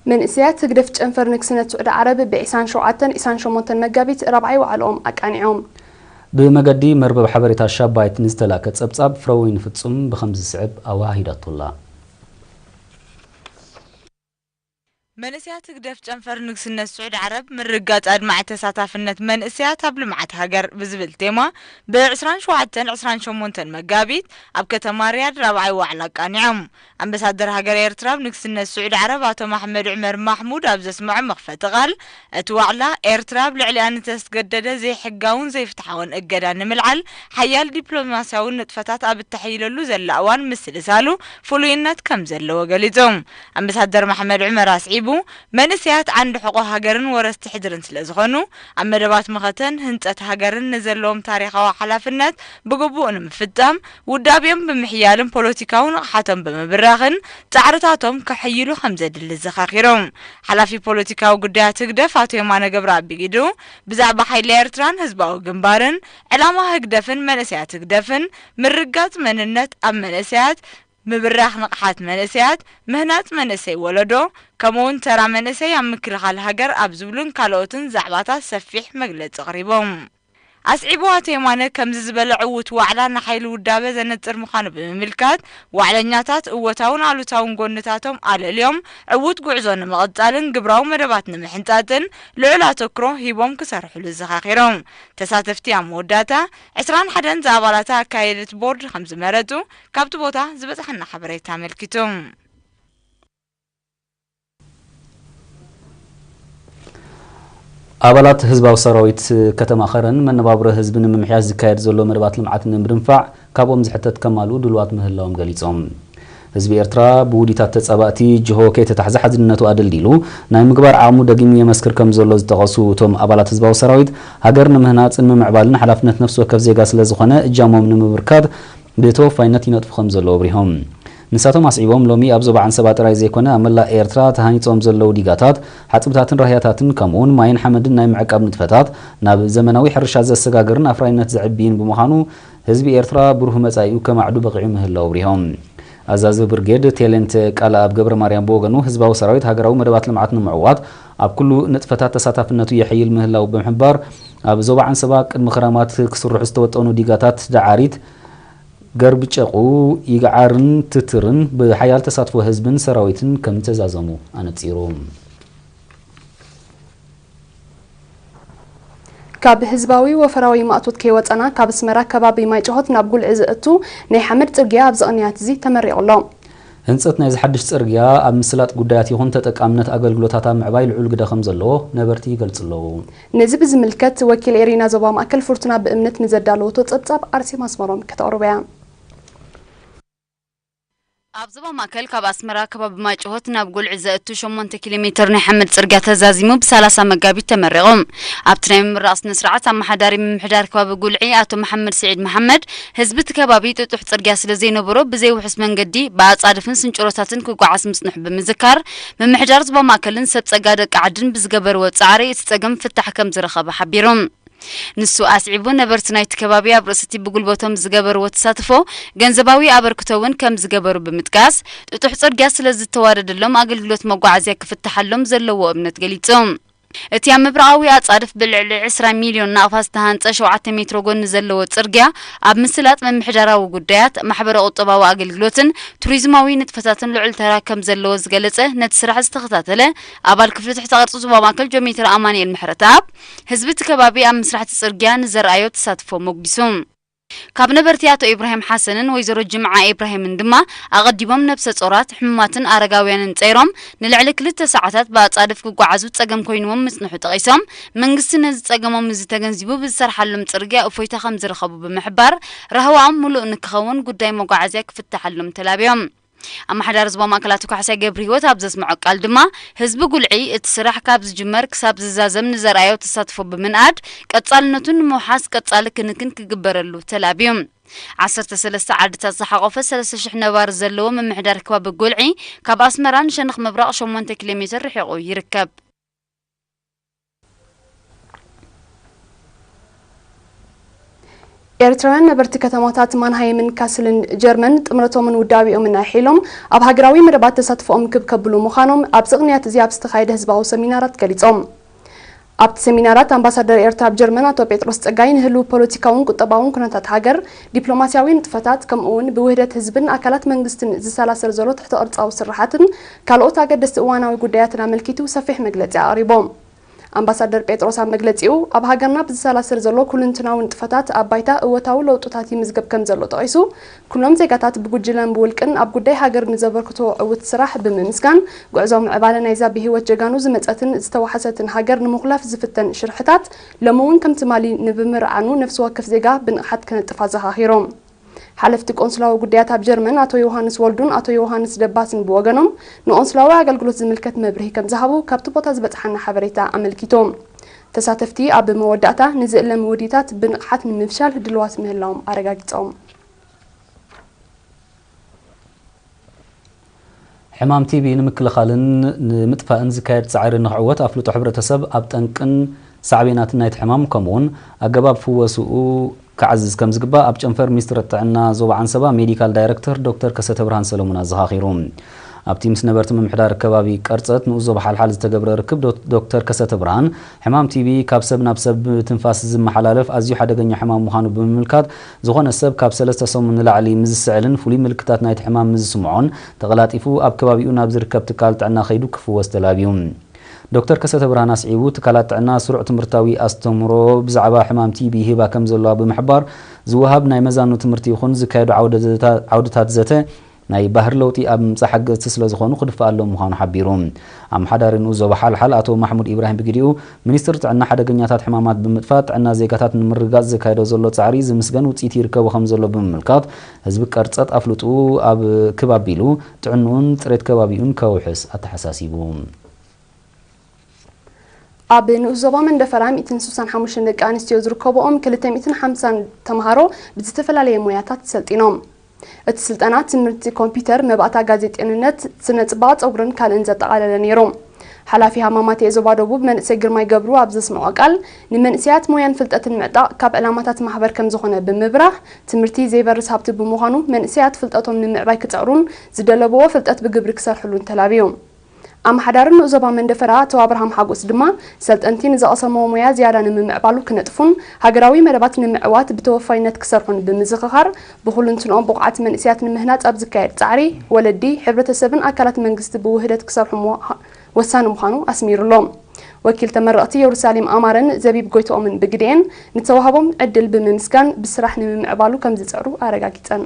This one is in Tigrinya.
መንእሰያት ህግደፍ ጨንፈር ንግስነት ስዑዲ ዓረብ ብ ዒስራን ሸውዓተን ዒስራን ሸሞንተን መጋቢት ራብዓይ ዋዕላኦም ኣቃኒዖም። ብመገዲ መርበብ ሓበሬታ ሻባይት ንዝተላከ ጸብጻብ ፍረወይኒ ፍጹም ብኸምዚ ዝስዕብ ኣወሃሂዳቶላ። መንእሰያት ህግደፍ ጨንፈር ንግስነት ስዑዲ ዓረብ ምርግጋጽ ኣድማዒ ተሳታፍነት መንእሰያት ኣብ ልምዓት ሃገር ብዝብል ቴማ ብ ዒስራን ሸውዓተን ዒስራን ሸሞንተን መጋቢት ኣብ ከተማ ሪያድ ራብዓይ ዋዕላ ኣቃኒዖም። ኣምባሳደር ሃገር ኤርትራ ኣብ ንግስነት ስዑዲ ዓረብ ኣቶ ማሕመድ ዑመር ማሕሙድ ኣብ ዘስምዖ መኽፈቲ ቃል፣ እቲ ዋዕላ ኤርትራ ኣብ ልዕሊኣ ንተስገደደ ዘይሕጋውን ዘይፍትሓውን እገዳ ንምልዓል ሓያል ዲፕሎማስያዊ ንጥፈታት ኣብ እተሐይለሉ ዘላ እዋን ምስልሳሉ ፍሉይነት ከም ዘለዎ ገሊጹ። ኣምባሳደር ማሕመድ ዑመር ኣስዒቡ፣ መንእሰያት ዓንዲ ሕቖ ሃገርን ወረስቲ ሕድርን ስለ ዝኾኑ፣ ኣብ መደባት መኸተን ህንጸት ሃገርን ንዘለዎም ታሪኻዊ ሓላፍነት ብግቡእ ንምፍጻም ውዳቤኦም ብምሕያልን ፖለቲካዊ ንቕሓቶም ብምብራኽን ጻዕርታቶም ከሐይሉ ከም ዘድሊ ዘኻኺሮም። ሓላፊ ፖለቲካዊ ጉዳያት ህግደፍ ኣቶ የማነ ገብረኣብ ቢጊዱ ብዛዕባ ሓይሊ ኤርትራን ህዝባዊ ግንባርን ዕላማ ህግደፍን መንእሰያት ህግደፍን ምርጋጽ መንነት ኣብ መንእሰያት፣ ምብራኽ ንቕሓት መንእሰያት፣ ምህናጽ መንእሰይ ወለዶ፣ ከምኡውን ተራ መንእሰይ ኣብ ምክልኻል ሃገር ኣብ ዝብሉን ካልኦትን ዛዕባታት ሰፊሕ መግለጺ ኣቕሪቦም። ኣስዒቡ ኣቶ የማነ ከምዚ ዝበለ ዕዉት ዋዕላ ንሓይሊ ውዳበ ዘነጽር ምዃኑ ብምምልካት፣ ዋዕለኛታት እወታውን ኣሉታውን ጎንታቶም ኣለልዮም ዕዉት ጉዕዞ ንምቕጻልን ግብራዊ መደባት ንምሕንጻጽን ልዑል ኣተኩሮ ሂቦም ክሰርሕሉ ዘኻኺሮም። ተሳተፍቲ ኣብ መወዳእታ ዕስራን ሓደን ዝኣባላታ ኣካየደት ቦርድ ከም ዝመረጹ ካብቲ ቦታ ዝበጽሓና ሓበሬታ ኣመልኪቱ። ኣባላት ህዝባዊ ሰራዊት ከተማ ኸረን መነባብሮ ህዝቢ ንምምሕያሽ ዝካየድ ዘሎ መደባት ልምዓት ንምድንፋዕ ካብኦም ዝሕተት ከማልኡ ድሉዋት ምህላዎም ገሊጾም። ህዝቢ ኤርትራ ብውዲታት ተጻባእቲ ጅሆ ከይተታሕዘ ሓድነቱ ኣደልዲሉ ናይ ምግባር ዓቕሙ ደጊሙ የመስክር ከም ዘሎ ዝጠቐሱ እቶም ኣባላት ህዝባዊ ሰራዊት፣ ሃገር ንምህናጽን ምምዕባልን ሓላፍነት ነፍሲ ወከፍ ዜጋ ስለ ዝኾነ እጃሞም ንምብርካት ብተወፋይነት ይነጥፉ ከም ዘለዉ ኣብሪሆም። ንሳቶም ኣስዒቦም፣ ሎሚ ኣብ ዞባ ዓንሰባ ጥራይ ዘይኮነ ኣብ መላእ ኤርትራ ተሃኒጾም ዘለዉ ዲጋታት፣ ሓጽብታትን ራህያታትን ከምኡውን ማይን ሓመድን ናይ ምዕቃብ ንጥፈታት ናብ ዘመናዊ ሕርሻ ዘሰጋግርን ኣፍራይነት ዘዕብይን ብምዃኑ ህዝቢ ኤርትራ ብሩህ መጻኢኡ ከማዕዱ በቒዑ ምህላው ኣብሪሆም። ኣዛዚ ብርጌድ ቴሌንት ቃልኣብ ገብረ ማርያም ብወገኑ ህዝባዊ ሰራዊት ሃገራዊ መደባት ልምዓት ንምዕዋት ኣብ ኩሉ ንጥፈታት ተሳታፍነቱ የሐይል ምህላው ብምሕባር ኣብ ዞባ ዓንሰባ ቅድሚ ክረማት ክስርሑ ዝተወጠኑ ዲጋታት ደዓሪት ገርብጨቑ፣ ይግዓርን ትትርን ብሓያል ተሳትፎ ህዝብን ሰራዊትን ከም ተዛዘሙ ኣነጺሩ። ካብ ህዝባዊ ወፈራዊ ማእቶት ከይወጸና ካብ ኣስመራ ከባቢ ማይጨሆት ናብ ጉልዒ ዘእቱ ናይ ሓመድ ጽርግያ ኣብዚ ቅንያት እዚ ተመሪቑ ኣሎ። ህንጸት ናይዚ ሓድሽ ጽርግያ ኣብ ምስላጥ ጉዳያት ይኹን ተጠቃምነት ኣገልግሎታት ኣብ ምዕባይ ልዑል ግደ ከም ዘለዎ ነበርቲ ይገልጹ ኣለዉ። ነዚ ብዝምልከት ወኪል ኤሪና ዞባ ማእከል ፍርቱና ብእምነት ንዘዳለወቶ ጸብጻብ ኣርሴማ ኣስመሮም ከተቕርቦ እያ። ኣብ ዞባ ማእከል ካብ ኣስመራ ከባቢ ማይጨሆት ናብ ጉልዒ ዘእቱ ሸሞንተ ኪሎ ሜትር ናይ ሓመድ ጽርግያ ተዛዚሙ ብ ሰላሳ መጋቢት ተመሪቑ። ኣብቲ ናይ ምምራቕ ስነ ስርዓት ኣመሓዳሪ ምምሕዳር ከባቢ ጉልዒ ኣቶ መሓመድ ስዒድ መሓመድ፣ ህዝቢ እቲ ከባቢ ጥጡሕ ጽርግያ ስለ ዘይነበሮ ብዘይ ውሑስ መንገዲ ብኣጻድፍን ስንጭሮታትን ክጓዓዝ ምጽንሑ ብምዝካር፣ ምምሕዳር ዞባ ማእከልን ሰብ ጸጋ ደቂ ዓድን ብዝገበርዎ ጻዕሪ እቲ ጸገም ፍታሕ ከም ዝረኸበ ሓቢሩ። ንሱ ኣስዒቡ፣ ነበርቲ ናይቲ ከባቢ ኣብ ርእሲ እቲ ብጉልበቶም ዝገበርዎ ተሳትፎ ገንዘባዊ ኣበርክቶ እውን ከም ዝገበሩ ብምጥቃስ፣ ጥጡሕ ጽርግያ ስለ ዝተዋደደሎም ኣገልግሎት መጓዓዝያ ክፍትሓሎም ዘለዎ እምነት ገሊጹ። እቲ ኣብ ምብራቓዊ ኣጻድፍ ብልዕሊ ዕስራ ሚልዮን ናቕፋ ዝተሃንጸ ሸውዓተ ሜትሮ ጎኒ ዘለዎ ጽርግያ ኣብ ምስላጥ ምምሕዳራዊ ጉዳያት፣ ማሕበረ ቁጠባዊ ኣገልግሎትን ቱሪዝማዊ ንጥፈታትን ልዑል ተራ ከም ዘለዎ ዝገለጸ ነቲ ስራሕ ዝተኸታተለ ኣባል ክፍሊ ትሕተ ቅርጺ ዞባ ማእከል ጆሜትር ኣማኑኤል ምሕረተኣብ፣ ህዝቢ እቲ ከባቢ ኣብ ምስራሕ እቲ ጽርግያ ንዘርኣዮ ተሳትፎ ሞጒሱ። ካብ ነበርቲ ኣቶ ኢብራሂም ሓሰንን ወይዘሮ ጅምዓ ኢብራሂምን ድማ፣ ኣቐዲሞም ነብሰ ጾራት፣ ሕሙማትን ኣረጋውያንን ጸይሮም ንልዕሊ ክልተ ሰዓታት ብኣጻድፍ ክጓዓዙ ጸገም ኮይንዎም ምጽንሑ ጠቒሶም፣ መንግስቲ ነዚ ጸገሞም እዚ ተገንዚቡ ብዝሰርሓሎም ጽርግያ እፎይታ ከም ዝረኸቡ ብምሕባር፣ ራህዋኦም ምሉእ ንክኸውን ጉዳይ መጓዓዝያ ክፍትሓሎም ተላብዮም። ኣመሓዳሪ ዞባ ማእከል ኣቶ ካሕሳይ ገብረሂወት ኣብ ዘስምዖ ቃል ድማ፣ ህዝቢ ጉልዒ እቲ ስራሕ ካብ ዝጅመር ክሳብ ዝዛዘም ንዘርኣዮ ተሳትፎ ብምንኣድ፣ ቀጻልነቱ ንምውሓስ ቀጻሊ ክንክን ክግበረሉ ተላብዩ። ዓሰርተ ሰለስተ ዓድታት ዝሓቖፈ ሰለስተ ሽሕ ነባሪ ዘለዎ ምምሕዳር ከባቢ ጉልዒ፣ ካብ ኣስመራ ንሸነኽ ምብራቕ ሸሞንተ ኪሎ ሜትር ርሒቑ ይርከብ። ኤርትራውያን ነበርቲ ከተማታት ማንሃይምን ካስልን ጀርመን ጥምረቶምን ውዳቤኦምን ኣሕኢሎም ኣብ ሃገራዊ መደባት ተሳትፎኦም ክብ ከብሉ ምዃኖም ኣብዚ ቅንያት እዚ ኣብ ዝተኻየደ ህዝባዊ ሰሚናራት ገሊጾም። ኣብቲ ሰሚናራት ኣምባሳደር ኤርትራ ኣብ ጀርመን ኣቶ ጴጥሮስ ጸጋይ ንህልው ፖለቲካውን ቁጠባውን ኩነታት ሃገር፣ ዲፕሎማስያዊ ንጥፈታት፣ ከምኡ እውን ብውህደት ህዝብን ኣካላት መንግስትን ዝሰላሰል ዘሎ ትሕተ ቅርጻዊ ስራሓትን ካልኦት ኣገደስቲ እዋናዊ ጉዳያትን ኣመልኪቱ ሰፊሕ መግለጺ ኣቕሪቦም። ኣምባሳደር ጴጥሮስ ኣብ መግለጺኡ፣ ኣብ ሃገርና ብዝሰላሰል ዘሎ ኩልንትናዊ ንጥፈታት ኣብ ባይታ እወታዊ ለውጥታት ይምዝገብ ከም ዘሎ ጠቒሱ፣ ኩሎም ዜጋታት ብጉጅለን ብውልቅን ኣብ ጉዳይ ሃገር ንዘበርክቶ ዕውት ስራሕ ብምምስጋን፣ ጉዕዞ ምዕባለ ናይዛ ብህይወት ጀጋኑ ዝመጸትን ዝተዋሕሰትን ሃገር ንምኹላፍ ዝፍተን ሽርሕታት ሎሚ እውን ከም ትማሊ ንብምርዓኑ ነፍሲ ወከፍ ዜጋ ብንቕሓት ክነጥፍ ኣዘኻኺሮም። ሓለፍቲ ቆንስላዊ ጉዳያት ኣብ ጀርመን ኣቶ ዮሃንስ ወልዱን ኣቶ ዮሃንስ ደባስን ብወገኖም ንቆንስላዊ ኣገልግሎት ዝምልከት መብርሂ ከም ዝሃቡ ካብቲ ቦታ ዝበጽሓና ሓበሬታ ኣመልኪቶም። ተሳተፍቲ ኣብ መወዳእታ ንዝእለም ውዲታት ብንቕሓት ንምፍሻል ድልዋት ምህላዎም ኣረጋጊጾም። ሕማም ቲቢ ንምክልኻልን ንምጥፋእን ዝካየድ ጻዕሪ ንኽዕወት ኣፍልጦ ሕብረተሰብ ኣብ ጠንቅን ሳዕቤናትን ናይቲ ሕማም ከምኡውን ኣገባብ ፍወስኡ ክዓዝዝ ከም ዝግባእ ኣብ ጨንፈር ሚኒስትሪ ጥዕና ዞባ ዓንሰባ ሜዲካል ዳይረክተር ዶክተር ከሰተ ብርሃን ሰለሙን ኣዘኻኺሩ። ኣብቲ ምስ ነበርቲ ምምሕዳር ከባቢ ቀርጸት ንኡስ ዞባ ሓልሓል ዝተገብረ ርክብ ዶ-፣ ዶክተር ከሰተ ብርሃን ሕማም ቲቢ ካብ ሰብ ናብ ሰብ ብትንፋስ ዝመሓላለፍ ኣዝዩ ሓደገኛ ሕማም ምዃኑ ብምምልካት፣ ዝኾነ ሰብ ካብ ሰለስተ ሰሙን ንላዕሊ ምስ ዝስዕልን ፍሉይ ምልክታት ናይቲ ሕማም ምስ ዝስምዖን ተቐላጢፉ ኣብ ከባቢኡ ናብ ዝርከብ ትካል ጥዕና ከይዱ ክፍወስ ተላብዩ። ዶክተር ከሰተ ብርሃን ኣስዒቡ፣ ትካላት ጥዕና ስሩዕ ትምህርታዊ ኣስተምህሮ ብዛዕባ ሕማም ቲቢ ይህባ ከም ዘለዋ ብምሕባር፣ ዝወሃብ ናይ መዛኑ ትምህርቲ ይኹን ዝካየዱ ዓውደታ-፣ ዓውድታት ዘተ ናይ ባህሪ ለውጢ ኣብ ምምጻእ ሓገዝቲ ስለ ዝኾኑ ክድፈኣሎም ምዃኑ ሓቢሩ። ኣመሓዳሪ ንኡስ ዞባ ሓልሓል ኣቶ ማሕሙድ ኢብራሂም ብግዲኡ፣ ሚኒስትሪ ጥዕና ሓደገኛታት ሕማማት ብምጥፋእ ጥዕና ዜጋታት ንምርግጋጽ ዘካየዶ ዘሎ ጻዕሪ ዝምስገን ውጽኢት ይርከቦ ከም ዘሎ ብምምልካት፣ ህዝቢ ቀርጸት ኣፍልጥኡ ኣብ ክብ ኣቢሉ ጥዕንኡን ጽሬት ከባቢኡን ከውሕስ ኣተሓሳሲቡ። ኣብ ንኡስ ዞባ መንደፈራ ሚእትን ስሳን ሓሙሽተን ደቂ ኣንስትዮ ዝርከብኦም ክልተ ሚእትን ሓምሳን ተምሃሮ ብዝተፈላለየ ሞያታት ሰልጢኖም። እቲ ስልጠና ትምህርቲ ኮምፒውተር፣ መባእታ ጋዜጠኝነት፣ ስነ ጽባቐ ጸጉርን ካልእን ዘጠቓለለ ነይሩ። ሓላፊ ሃማማተኤ ዞባ ደቡብ መንእሰይ ግርማይ ገብሩ ኣብ ዘስምዖ ቃል፣ ንመንእሰያት ሞያን ፍልጠትን ምዕጣቕ ካብ ዕላማታት ማሕበር ከም ዝኾነ ብምብራህ፣ ትምህርቲ ዘይበርስ ሃብቲ ብምዃኑ መንእሰያት ፍልጠቶም ንምዕባይ ክጽዕሩን ዝደለብዎ ፍልጠት ብግብሪ ክሰርሕሉን ተላብዩ። ኣመሓዳሪ ንኡስ ዞባ መንደፈራ ኣቶ ኣብርሃም ሓጎስ ድማ፣ ሰልጠንቲ ንዝቐሰምዎ ሞያ ዝያዳ ንምምዕባሉ ክነጥፉን ሃገራዊ መደባት ንምዕዋት ብተወፋይነት ክሰርሑን ብምዝኽኻር፣ ብኹልንትንኦም ብቑዓት መንእሰያት ንምህናጽ ኣብ ዝካየድ ጻዕሪ፣ ወለዲ፣ ሕብረተሰብን ኣካላት መንግስቲ ብውህደት ክሰርሑ ምዋ-፣ ወሳኒ ምዃኑ ኣስሚሩሎም። ወኪል ተመረቕቲ የሩሳሌም ኣማረን ዘቢብ ጎይትኦምን ብግዲኤን፣ ንተዋህቦም ዕድል ብምምስጋን፣ ብስራሕ ንምምዕባሉ ከም ዝጽዕሩ ኣረጋጊጸን።